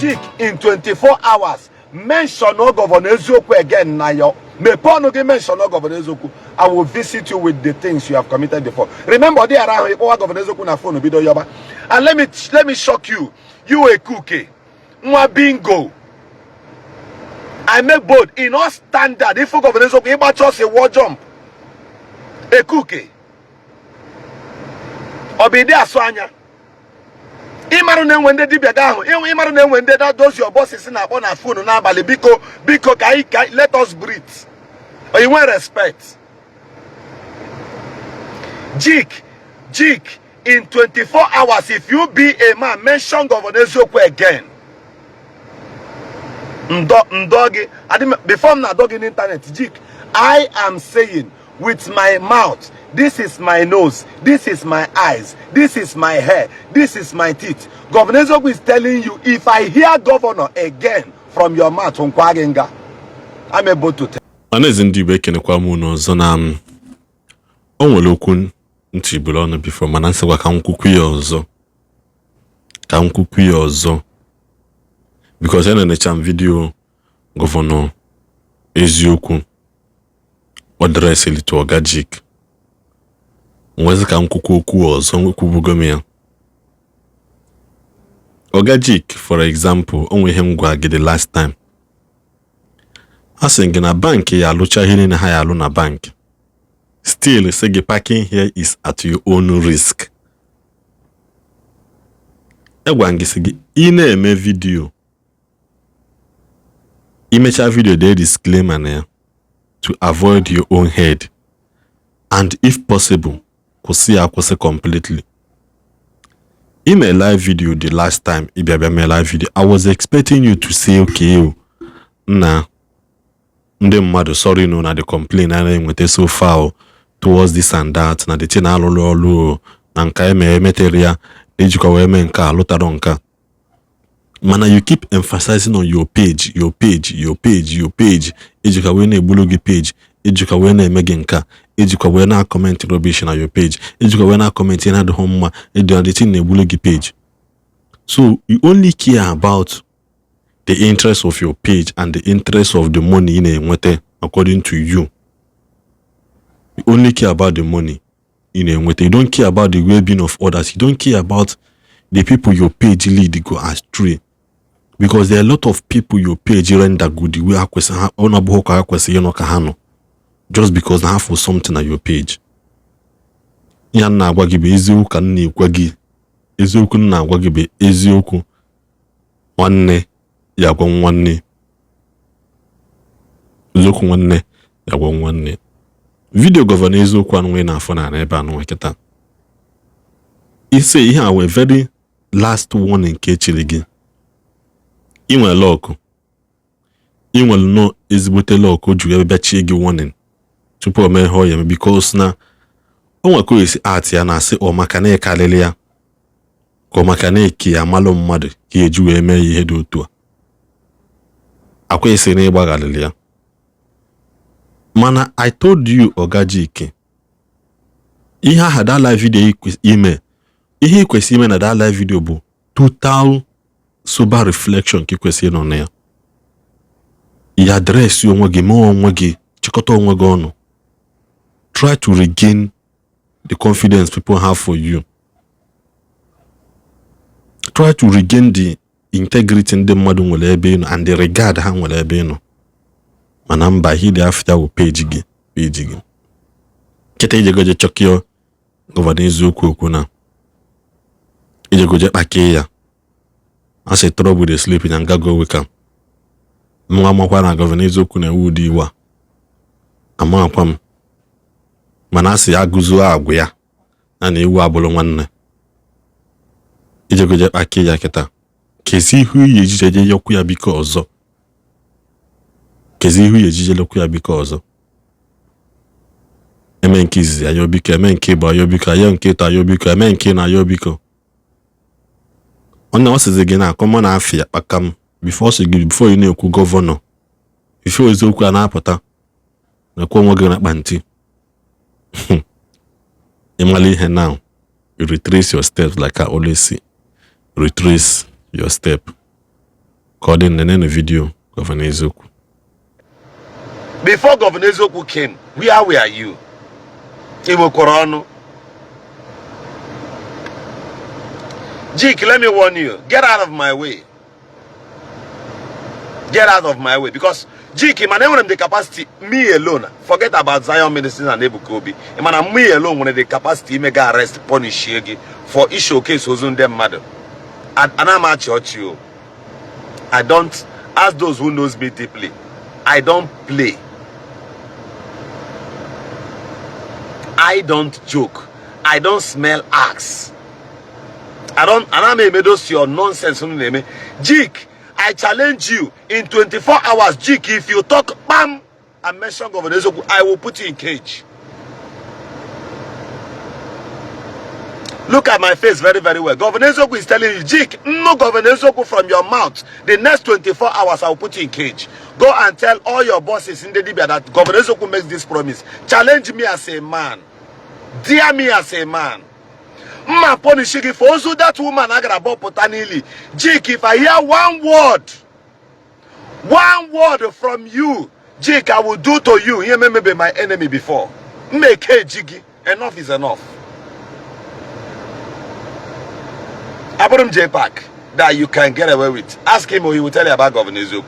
Jik, in 24 hours, mention no Governor Eziokwu again na your mepee ọnụ gị, mention no Governor Eziokwu, I will visit you with the things you have committed before. Remember, ọ dị ara ahụ ịkpọwa Governor Eziokwu na phone bido yọba. And let me shock you, you ekuke nwa bingo. I make bold in all standard, if Governor Eziokwu ịgbacha ọsọ wall jump, ekuke ọ bụ ịdị asụ anya. Ịmarụ na enwe ndị dibịa gị ahụ, ịmarụ na enwe ndị dozi your bosses na-akpọ na phone n'abalị, "Biko, biko, ka anyị ka let us breathe." You nwee respect. Jik, Jik, in 24 hours, if you be a man, mention Governor Eziokwu again, ndo ndo gị adị before m na-adọ gị n'internet. Jik, I am saying with my mouth, this is my nose, this is my eyes, this is my hair, this is my teeth. Governor Eziokwu is telling you, if I hear "governor" again from your mouth, nkwa gị nga. I'm able to tell. Ọhaneze ndị Igbo, ekenekwa m unu ọzọ. Na m o nwere okwu ntị buru ọnụ before, mana nsịkwa ka m kwukwu ya ọzọ, ka m kwukwu ya ọzọ, because e na-enecha m video Governor Eziokwu addressịrị to Oga Jik, nwezi ka m kwukwu okwu ọzọ. Ekwubugo m ya. Oga Jik, for example, o nwe ihe m gwa gị the last time. A sị gị na bank ya alụcha ihe niile ha ya alụ na bank, still sị gị, "Parking here is at your own risk." Egwa m gị, sị gị, ị na-eme video, imecha video, dee disclaimer na ya to avoid your own head, and if possible, kwụsị ya, akwụsị completely. Ime live video, the last time ị bịa mee live video, I was expecting you to say, "Okay o, nna ndị mmadụ, sorry no na the complain a na-enweta so far o towards this and that, na the thing alụrụ ọrụ o, na nka eme emetere ya, na ejikwa wee mee nke a lụtara nke a." Mana you keep emphasizing on your page, your page, your page, your page, ejikwa wee na-egbulu gị page, ejikwa wee na-eme gị nke a, ejikwa wee na-acomment rubbish na your page, ejikwa wee na-acomment ihe na-adịghị mma, ịdị the thing na-egbulu gị page. So you only care about the interest of your page and the interest of the money ị na-enweta. According to you, you only care about the money ị na-enweta. You don't care about the well-being of others. You don't care about the people your page lead go astray, because there are a lot of people your page render good the way ha kwesịrị ha ọ na-abụghị ka ha kwesịrị ịnọ ka ha nọ, just because na ha for something na your page. Ihe m na-agwa gị bụ eziokwu ka m na-ekwe gị, eziokwu m na-agwa gị bụ eziokwu. Nwanne ya gwa nwanne eziokwu, nwanne ya gwa nwanne. Video Governor Eziokwu anụ na-afọ na ebe anụ kịta ise, ihe a wee very last warning nke echiri gị. Ị nwere luck, ị nwere nnọọ ezigbote luck o ji wee bịa chie gị warning tupu o mee ihe ọ ya eme, because na o nwere ka o esi art ya na-asị ọ maka na ịkarịrị ya, ka ọ maka na eke ya amalụ mmadụ ka eji wee mee ya ihe dị otu a. Akwa esi na ịgbagharịrị ya. Mana I told you, Oga Jike, ihe aha that live video ime, ihe ị kwesịrị ime na that live video bụ total sober reflection ka ị kwesịrị ịnọ na ya. Ya address onwe gị, mee onwe gị, chịkọta onwe gị ọnụ, try to regain the confidence people have for you, try to regain the integrity ndị mmadụ nwere ebe ị nọ and the regard ha nwere ebe ị nọ. Mana mba, ihe dị after wụ page gị, page gị. Kịta ijegoje chọkịọ Governor Eziokwu okwu na ijegoje kpakee ya, a sị trouble dey sleep na nga go wake am. Nwa makwa na Governor Eziokwu na-ewe ụdị iwe a, amakwa m, mana a sị agụzuo agwa ya na na ewu abụrụ nwanne. Ijegoje kpakee ya kịta, kezi ihu iyi ejije je yọkwu ya biko ọzọ, kezi ihu iyi ejije lekwu ya biko ọzọ. Eme nke izizi, ayọ biko. Eme nke ịbụ, ayọ biko. Ayọ nke ịtọ, ayọ biko. Eme nke na ayọ biko. Onye ọ sịzi gị na akọmọ na afịa kpakam before sị gị, before ị na-ekwu governor, before eziokwu a na-apụta, na-ekwu onwe gị na kpanti. Ịmala ihe now, you retrace your steps. Like I always say, retrace your step. Ka ọ dị, nenenu video Governor Eziokwu. Before Governor Eziokwu came, where were you? Ị nwekwara ọnụ. Jik, let me warn you, get out of my way. Get out of my way, because Jik, mana enwere m the capacity, me alone, forget about Zion Ministries and Ebuka Obi, mana me alone nwere the capacity ime gị arrest, punish gị for i-showcase ozu ndị mmadụ. Ana m achị ọchị o. I don't ask those who knows me deeply. I don't play. I don't joke. I don't smell axe. I don't, ana m eme those your nonsense unu na-eme. Jik, I challenge you in 24 hours, Jik, if you talk bam and mention Governor Eziokwu, I will put you in cage. Look at my face very, very well. Governor Eziokwu is telling you, Jik, no Governor Eziokwu from your mouth. The next 24 hours, I will put you in cage. Go and tell all your bosses in the Libya that Governor Eziokwu makes this promise. Challenge me as a man. Dare me as a man. Mma punish gị for ozu that woman a gara bọpụta n'ili. Jik, if I hear one word from you, Jik, I will do to you ihe memebe my enemy before. Mma ekeji gị. Enough is enough. Abụrụ m J Park that you can get away with. Ask him or he will tell you about Governor Eziokwu.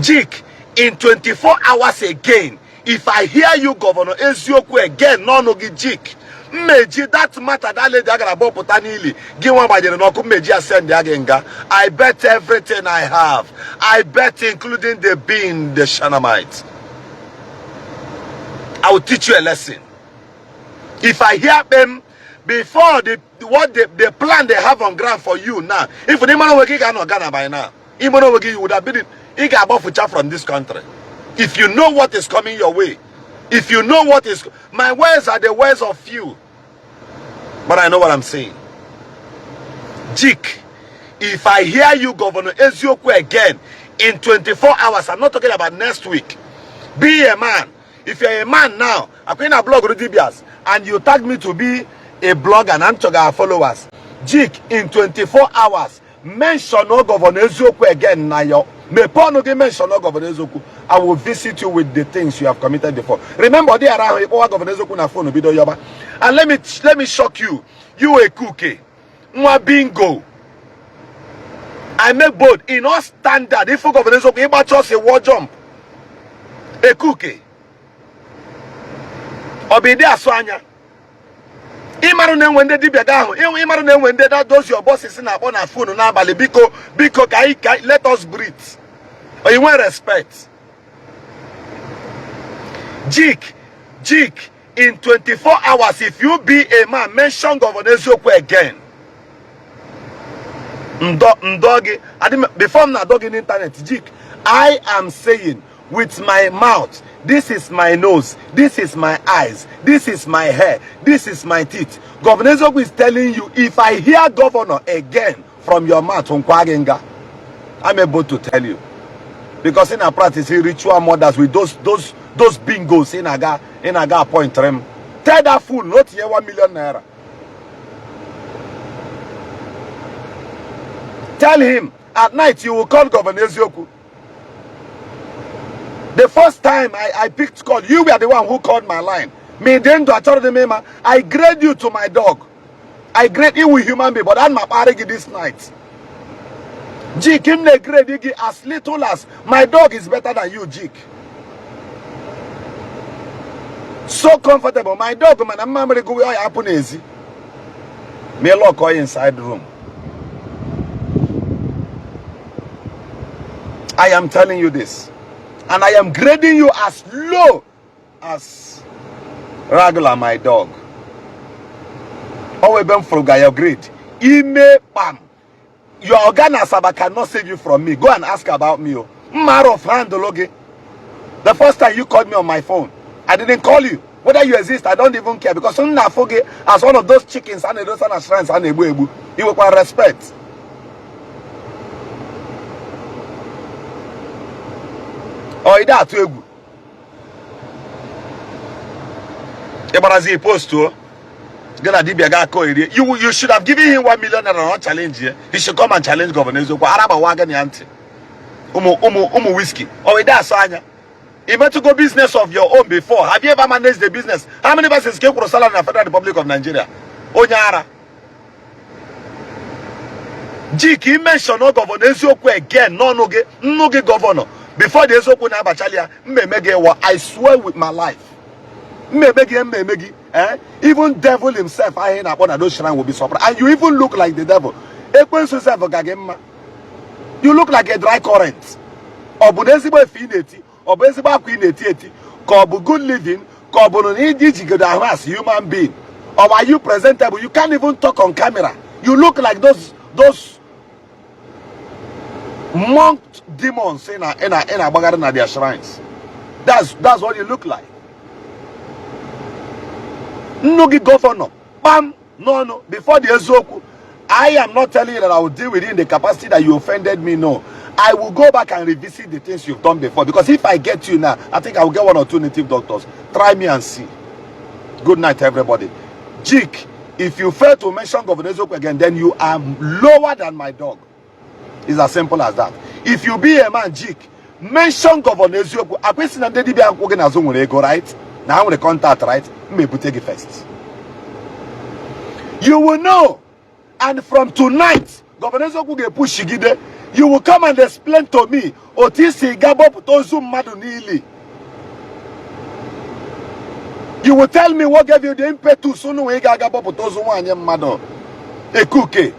Jik, in 24 hours again, if I hear you Governor Eziokwu again n'ọnụ gị, Jik, mmeji that matter that lady agara bọpụta n'ili gị nwa gbanyere n'ọkụ, mmeji ya send ya gị nga. I bet everything I have. I bet including the being the Shanamite. I will teach you a lesson. If I hear them before the what the plan they have on ground for you now, if the man will get Ghana by now, even you would have been in from this country. If you know what is coming your way, if you know what is, my words are the words of few, but I know what I'm saying. Jik, if I hear you Governor Eziokwu again in 24 hours, I'm not talking about next week. Be a man. If you're a man now, I'm going to blog Dibias and you tag me to be a blogger and I'm talking our followers. Jik, in 24 hours, mention no Governor Eziokwu again now. Your me mention no Governor Eziokwu. I will visit you with the things you have committed before. Remember, they are Governor Eziokwu na phone bido yoba. And let me shock you. You a cookie. Nwa bingo. I make bold in all standard. If you Governor Eziokwu, ịgba chọọchị wall jump. A cookie. Ọ bụ ịdị asụ anya. Ịmarụ na-enwe ndị dibịa gị ahụ, ịmarụ na-enwe ndị that those your bosses na-akpọ na phone n'abalị, biko biko ka anyị ka let us breathe. Or you want respect. Jik, Jik, in 24 hours, if you be a man, mention Governor Eziokwu again. Ndo gị, before m na-adọ gị n'internet, Jik, I am saying with my mouth, this is my nose, this is my eyes, this is my hair, this is my teeth. Governor Eziokwu is telling you, if I hear governor again from your mouth, I'm able to tell you. Because in our practice, ritual murders with those bingos in aga appoint them. Tell that fool not here 1 million naira. Tell him at night you will call Governor Eziokwu. The first time I picked call, you were the one who called my line. Me then to I grade you to my dog. I grade you with human being, but I'm not this night. Jik, him ne grade as little as my dog is better than you, Jik. So comfortable. My dog, man, I'm not go where happen easy. Me lock all inside room. I am telling you this. And I am grading you as low as Ragula, my dog. Oh, we from your grade. Ime bam. Your organ asaba cannot save you from me. Go and ask about me. Matter of hand, the first time you called me on my phone, I didn't call you. Whether you exist, I don't even care. Because I forget as one of those chickens and those and shrines and ebu. You require respect. Or you that to egwu. Post to. Gị na dibịa ga akọ erie. You should have given him 1 million naira na ọ challenge ya. He should come and challenge Governor Eziokwu. Ara gbawa gị na ya ntị. Ụmụ ụmụ ụmụ whisky. Ọ wee asọ anya. Ị metụgo business of your own before? Have you ever managed the business? How many persons ka e kwụrụ salary na Federal Republic of Nigeria? Onye ara. Ji ka ị mention Governor Eziokwu again n'ọnụ gị, nnu gị governor, before the eziokwu na-abachalị ya, mmemme gị wa. I swear with my life, mmemme gị, mmemme gị, eh? Even devil himself ahụ na-akpọ na those shrine will be surprised. And you even look like the devil. Ekwensu self ga gị mma. You look like a dry current. Ọ bụ na ezigbo efe ị na-eti, ọ bụ ezigbo akwa ị na-eti eti, ka ọ bụ good living, ka ọ bụ na iji jigodo ahụ as human being, or are you presentable? You can't even talk on camera. You look like those monk demons in agbagara na their shrines. That's what you look like. Nnu gị governor kpam n'ọnụ before the eziokwu. I am not telling you that I will deal with you in the capacity that you offended me. No, I will go back and revisit the things you've done before, because if I get you now, I think I will get one or two native doctors. Try me and see. Good night, everybody. Jik, if you fail to mention Governor Eziokwu again, then you are lower than my dog. It's as simple as that. If you be a man, Jik, mention Governor Eziokwu. Akwesị na ndị dibịa akwụ gị n'azụ nwere ego, right? Na ha nwere contact, right? M ebute gị first. You will know. And from tonight, Governor Eziokwu ga-epushigide. You will come and explain to me otu isi ga bọpụta ozu mmadụ n'ili. You will tell me what gave you the impetus unu wee ga-aga bọpụta ozu nwaanyị mmadụ. Ekuke.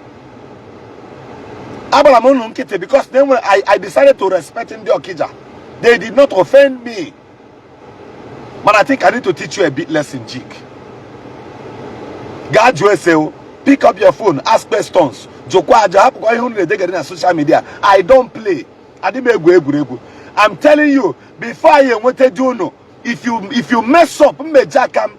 Agbara m unu nkịtị because then when I decided to respect ndị Okija. They did not offend me. But I think I need to teach you a bit lesson, Jik. Gaa jụọ ese o. Pick up your phone, ask questions. Jụkwa aja, hapụkwa ihe unu na-edegara na social media. I don't play. Adị m egwu egwuregwu. I'm telling you, before I enweta di unu, if you mess up, mmeji aka m.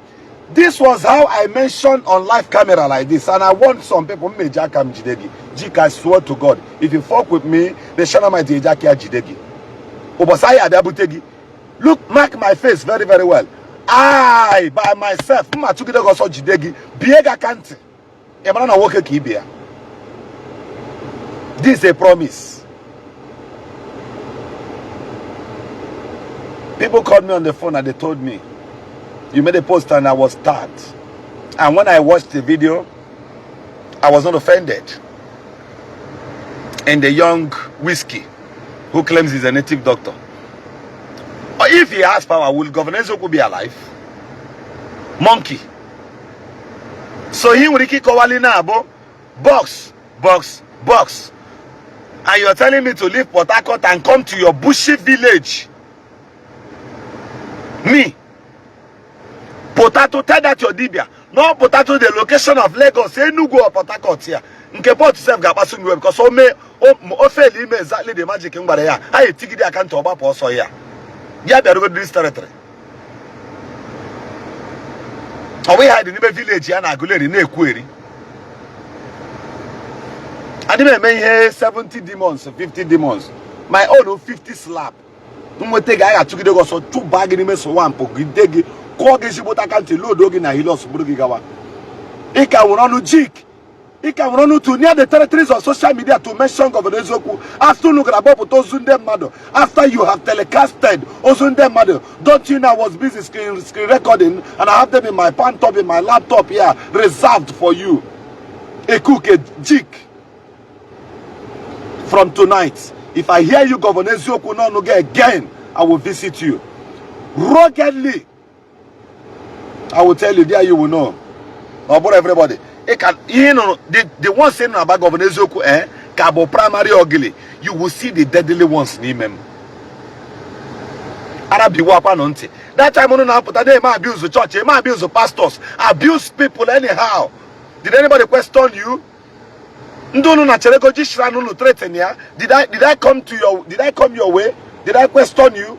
This was how I mentioned on live camera like this, and I want some people, mmeji aka m jide gị. Jik, I swear to God, if you fuck with me, the Shanamite eji aka ya jide gị. Ụbọchị anyị abịa bute gị. Look, mark my face very, very well. I, by myself, mma chụgide gị ọsọ jide gị, bie gị aka ntị. Ị mara na nwoke ka ibe ya. This is a promise. People called me on the phone and they told me, you made a post and I was tagged. And when I watched the video, I was not offended. And the young whiskey who claims he's a native doctor. Or if he has power, will Governor Eziokwu be alive? Monkey. So he nwere ike ịkọwali na abụ box, box, box. And you're telling me to leave Port Harcourt and come to your bushy village. Me. Potato, tell that your dibia. No potato, the location of Lagos, Enugu or Port Harcourt here. Nke port sef ga-akpasu m iwe because o mee o fail ime exactly the magic m gwara ya. Ha etigide aka ntị ọgbapụ ọsọ ya. Ya bịarugo this territory. Ọ bụghị ha dị n'ime village ya na Aguleri na-ekwu eri. Adị m eme ihe 70 demons, 50 demons. My own 50 slap. Nweta gị, anyị ga-achụgide gị ọsọ, chụba gị n'ime swamp, gide gị, kụọ gị ezigbote aka ntị, lodo gị na Hilux, buru gị gawa. Ị ka nwere ọnụ, Jik. Ị ka nwere ọnụ to near the territories of social media to mention Governor Eziokwu after unu gara gbọpụta ozu ndị mmadụ, after you have telecasted ozu ndị mmadụ. Don't you know I was busy screen recording and I have them in my palm top, in my laptop here, reserved for you? Ekuke Jik, from tonight, if I hear you Governor Eziokwu n'ọnụ gị again, I will visit you ruggedly. I will tell you there, you will know. Ọ bụrụ everybody ị ka ihe nụrụ the ones ị nụrụ about Governor Eziokwu, eh, ka bụ primary ogili. You will see the deadly ones n'ime m. Ara biwa akwa ntị. That time unu na-apụta na-eme abuse church, eme abuse pastors, abuse people anyhow, did anybody question you? Ndị unu na cherego ji shrine unu threaten ya. Did I come to your did I come your way? Did I question you?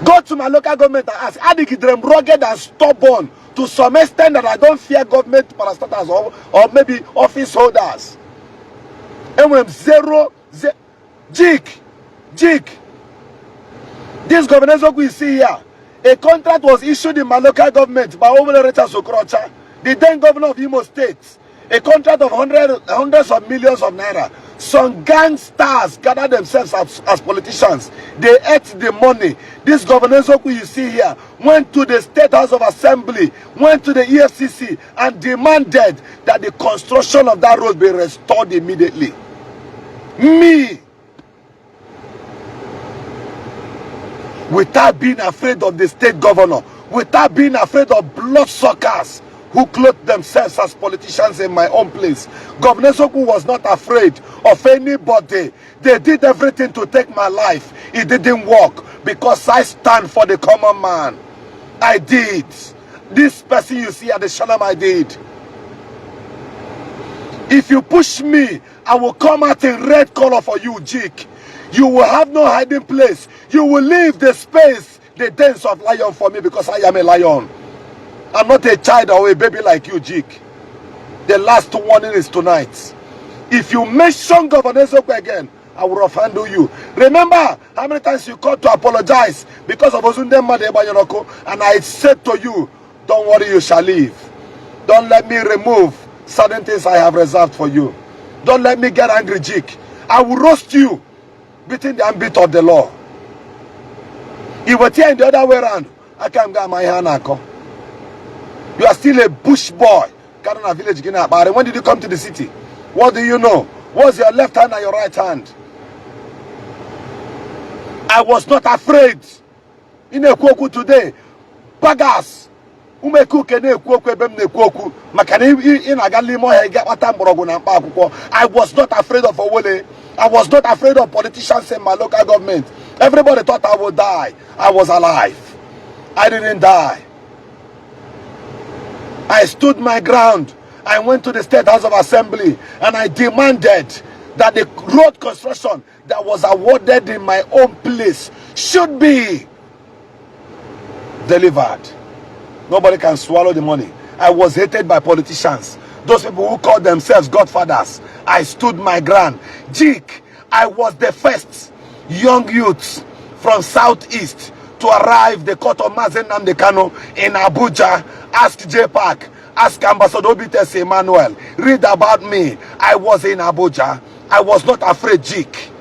Go to my local government and ask. Adịgidere m rugged and stubborn to some extent that I don't fear government parastatals or maybe office holders. Enwere m zero ze. Jik, Jik, this Governor Eziokwu you see here. A contract was issued in my local government by Owelle Rochas Okorocha, the then governor of Imo State. A contract of hundreds of millions of naira. Some gangsters gathered themselves as politicians. They ate the money. This Governor Eziokwu you see here went to the State House of Assembly, went to the EFCC, and demanded that the construction of that road be restored immediately. Me, without being afraid of the state governor, without being afraid of bloodsuckers who clothe themselves as politicians in my own place. Governor Eziokwu was not afraid of anybody. They did everything to take my life. It didn't work because I stand for the common man. I did. This person you see at the Shalom, I did. If you push me, I will come out in red color for you, Jik. You will have no hiding place. You will leave the space, the dens of lion for me, because I am a lion. I'm not a child or a baby like you, Jik. The last warning is tonight. If you mention Governor Eziokwu again, I will handle you. Remember how many times you called to apologize because of Ozunde Made, and I said to you, don't worry, you shall live. Don't let me remove certain things I have reserved for you. Don't let me get angry, Jik. I will roast you, beating the ambit of the law. If we're here in the other way around, I can't get my hand. You are still a bush boy. Kaduna village, Guinea. When did you come to the city? What do you know? What's your left hand and your right hand? I was not afraid. In a okwu today, bagas. Umekuke na-ekwu okwu ebe m na-ekwu okwu maka na ị na-aga n'ime ọhịa ị ga-akpata mgbọrọgwụ na mkpa akwụkwọ. I was not afraid of Owele. I was not afraid of politicians in my local government. Everybody thought I would die. I was alive. I didn't die. I stood my ground. I went to the State House of Assembly and I demanded that the road construction that was awarded in my own place should be delivered. Nobody can swallow the money. I was hated by politicians. Those people who call themselves godfathers. I stood my ground. Jik, I was the first young youth from Southeast to arrive the court of Mazi Nnamdi Kanu in Abuja. Ask J Park, ask Ambassador Obites Emmanuel. Read about me. I was in Abuja. I was not afraid, Jik.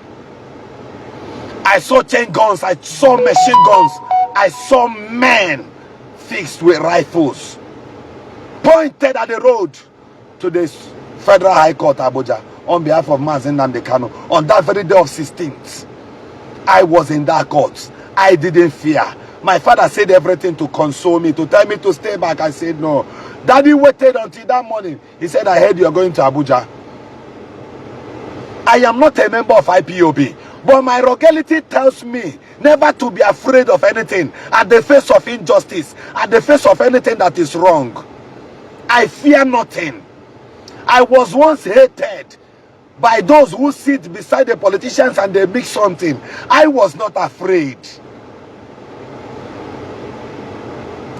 I saw chain guns. I saw machine guns. I saw men fixed with rifles pointed at the road to the Federal High Court, Abuja, on behalf of Mazi Nnamdi Kanu. On that very day of 16th, I was in that court. I didn't fear. My father said everything to console me, to tell me to stay back. I said no. Daddy waited until that morning. He said, I heard you are going to Abuja. I am not a member of IPOB, but my rogality tells me never to be afraid of anything at the face of injustice, at the face of anything that is wrong. I fear nothing. I was once hated by those who sit beside the politicians and they mix something. I was not afraid.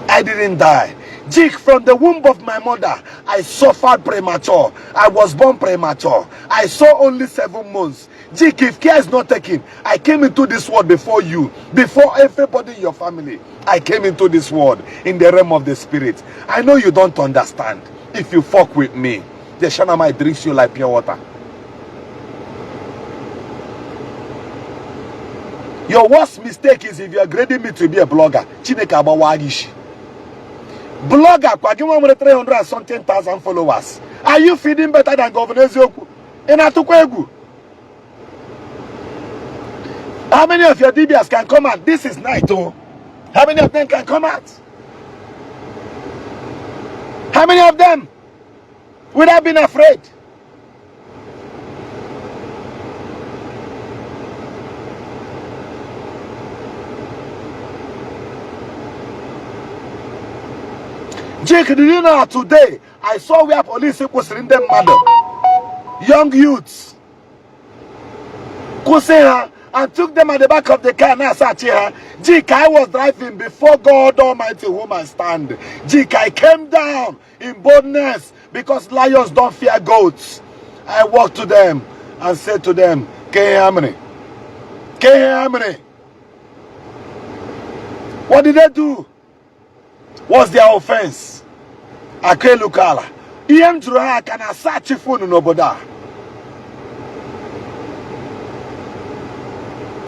I didn't die. Jik, from the womb of my mother, I suffered premature. I was born premature. I saw only 7 months. Jik, if care is not taken, I came into this world before you, before everybody in your family. I came into this world in the realm of the spirit. I know you don't understand. If you fuck with me, the Shanamai drinks you like pure water. Your worst mistake is if you are grading me to be a blogger. Chineke agbawa gị isi. Blogger, kwa gị nwa nwere 300 and something thousand followers. Are you feeding better than Governor Eziokwu? Ị na-atụkwa egwu? How many of your DBS can come out? This is night, oh. How many of them can come out? How many of them? Without being afraid? Jake, did you know today I saw where police kwụsịrị ndị mmadụ, young youths, kwụsị ha and took them at the back of the car na-asachi ha. Jake, I was driving before God Almighty, whom I stand. Jake, I came down in boldness because lions don't fear goats. I walked to them and said to them, Kehamri, Kehamri. What did they do? What's their offense? Aka elu ka ala. Ihe m jụrụ ha ka na-asearch phone n'obodo a.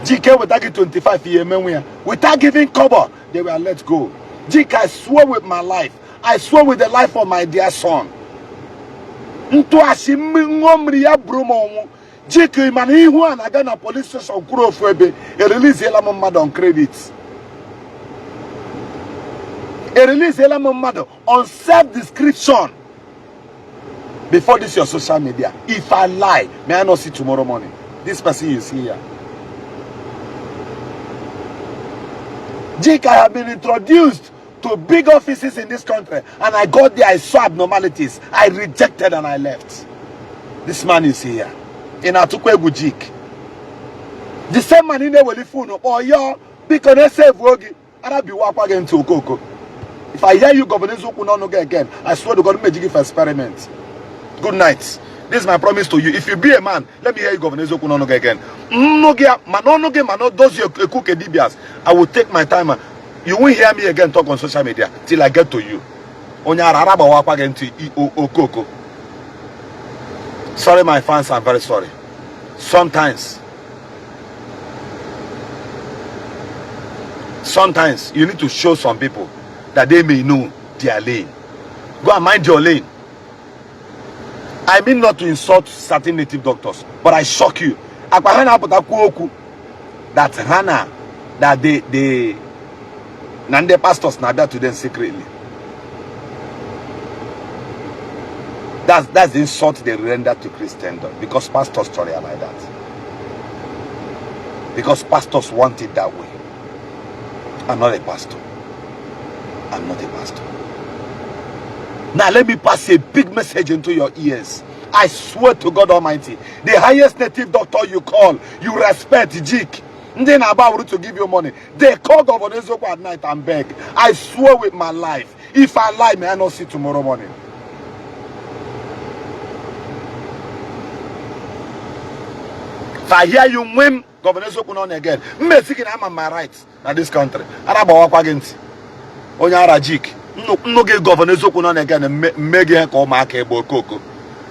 Jike weta gị 25 ihe emenwe ya. Without giving cover, they were let go. Jike, I swear with my life. I swear with the life of my dear son. Ntụasị ṅụọ mmiri ya bụrụ m ọnwụ. Jike mana ihu a na-aga na police station kwuru ofu ebe ereleasiela m mmadụ on credit. Ereleasiela m mmadụ on self description before this your social media. If I lie, may I not see tomorrow morning. This person you see here. Jike, I have been introduced to big offices in this country, and I got there, I saw abnormalities. I rejected and I left. This man is here. In atụkwa egwu Jike. The same man ị na-eweli phone kpọọ yọọ biko na-esave oge arabiwa akwa gị ntị okoko. If I hear you Governor Eziokwu n'ọnụ gị again, I swear to God, m eji gị for experiment. Good night. This is my promise to you. If you be a man, let me hear you Governor Eziokwu n'ọnụ gị again. Nnụ gị ma n'ọnụ gị ma those ekuke dibias, I will take my time. You won't hear me again talk on social media till I get to you. Onye ara ara gbawa akwa gị ntị okoko. Sorry, my fans, I'm very sorry. Sometimes you need to show some people that they may know their lane. Go and mind your lane. I mean not to insult certain native doctors, but I shock you. Akpa ha na-apụta kwuo okwu that ha na that they na ndị pastors na-abịa to them secretly. That's the insult they render to Christendom because pastors chọrọ ya like that. Because pastors want it that way. I'm not a pastor. I'm not a pastor. Now let me pass a big message into your ears. I swear to God Almighty, the highest native doctor you call, you respect, Jik. Ndị na-agba awuru to give you money. They call Governor Eziokwu at night and beg. I swear with my life. If I lie, may I not see tomorrow morning. If I hear you whim, Governor Eziokwu nọ again. Mmesi gị na ama my rights na this country. Ara gbawakwa gị ntị. Onye ara Jik. Nnu gị Governor Eziokwu nọ again mme gị ka ụmụaka egbe okoko.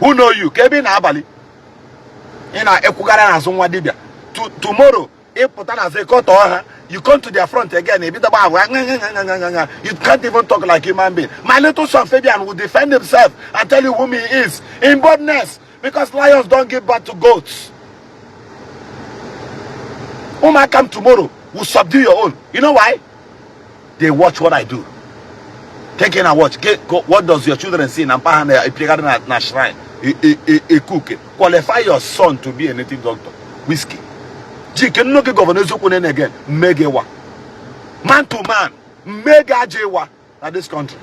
Who know you? Ka ebe ị na-abalị. Ị na-ekwugara n'azụ nwa dibịa. Tomorrow, ịpụta n'azụ ịkọtọọ ha. You come to their front again. Ebido gba agwa. You can't even talk like human being. My little son Fabian will defend himself and tell you whom he is in boldness because lions don't give birth to goats. Ụmụaka m tomorrow will subdue your own. You know why? They watch what I do. Take in and watch. Get, go, what does your children see? Na mpa ha na-epigharị na shrine. Ekuke. Qualify your son to be a native doctor. Whiskey. Jike nnu gị Governor Eziokwu nene again. Mmegewa. Man to man. Mmege ajewa na this country.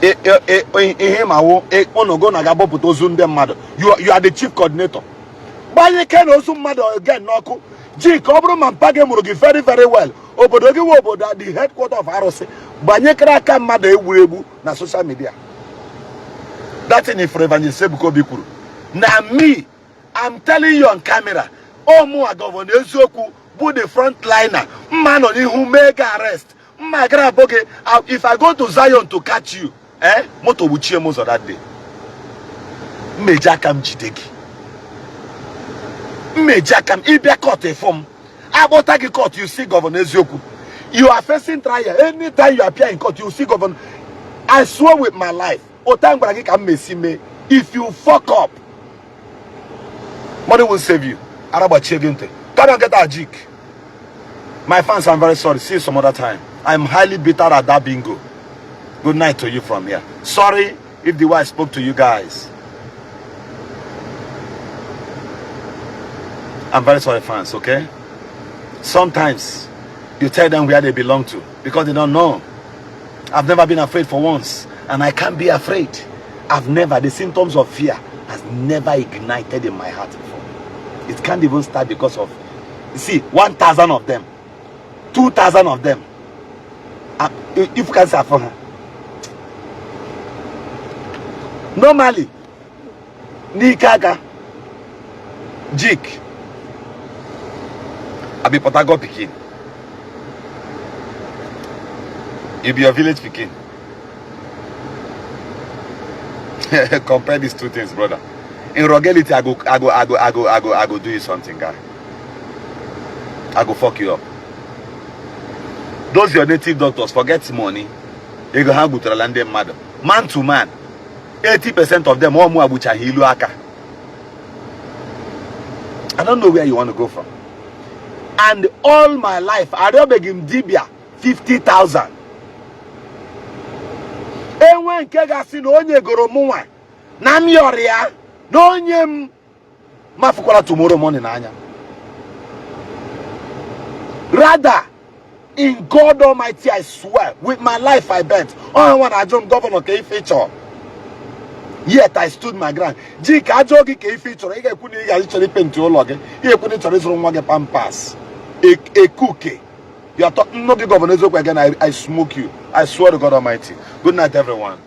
Ihe ma wo ụnụ go na ga-abọpụta ozu ndị mmadụ. You are the chief coordinator. Gbanye ike na ozu mmadụ again n'ọkụ. Jike ọ bụrụ ma mpa gị mụrụ gị very very well. Obodo gị wụ obodo the headquarter of arụsị. Gbanyekere aka mmadụ egburu egbu na social media. That thing if Evangelist Ebuka Obi kwuru. Na me, I'm telling you on camera, ọmụa Governor Eziokwu bụ the front liner. Mma nọ n'ihu mee gị arrest. Mma gara abụ gị. If I go to Zion to catch you, moto gbuchie m ụzọ that day. Mmeji aka m jide gị. Mmeji aka m ịbịa court ịfụ m. Akpọta gị court, you see Governor Eziokwu. You are facing trial. Anytime you appear in court, you see Governor. I swear with my life. Ota m gwara gị ka m mesi mee. If you fuck up, money will save you. Ara gbachie gị ntị. Come and get our jig. My fans, I'm very sorry. See you some other time. I'm highly bitter at that bingo. Good night to you from here. Sorry if the way I spoke to you guys. I'm very sorry, fans, okay? Sometimes you tell them where they belong to because they don't know. I've never been afraid for once, and I can't be afraid. I've never, the symptoms of fear has never ignited in my heart before. It can't even start because of, you see, 1,000 of them, 2,000 of them. If you can say for her. Normally, n'ike aka, Jik, I be Port Harcourt pikin. You be your village pikin. Compare these two things, brother. In rogality, I go, I go, I go, I go, I go, I go do you something, guy. I go fuck you up. Those your native doctors, forget money. Ego ha gbutarala ndị mmadụ. Man to man, 80% of them ọ mụ agbuchaghị ilu aka. I don't know where you want to go from. And all my life, arịọbeghị m dibịa 50,000. Enwe nke ga-asị na onye goro mụnwa na m yọrọ ya na onye m mafukwara tomorrow morning n'anya. Rather, in God Almighty, I swear, with my life I bet. Onye nwa na-ajụ m governor ka ife chọrọ. Yet I stood my ground. Ji ka ajụọ gị ka ife ị chọrọ, ị ga-ekwu na ị ga chọrọ ipenti ụlọ gị, ị ga-ekwu na ị chọrọ ịzụrụ nwa gị Pampers. Ekuke. You are talking, no, governor Eziokwu again, I smoke you. I swear to God Almighty. Good night, everyone.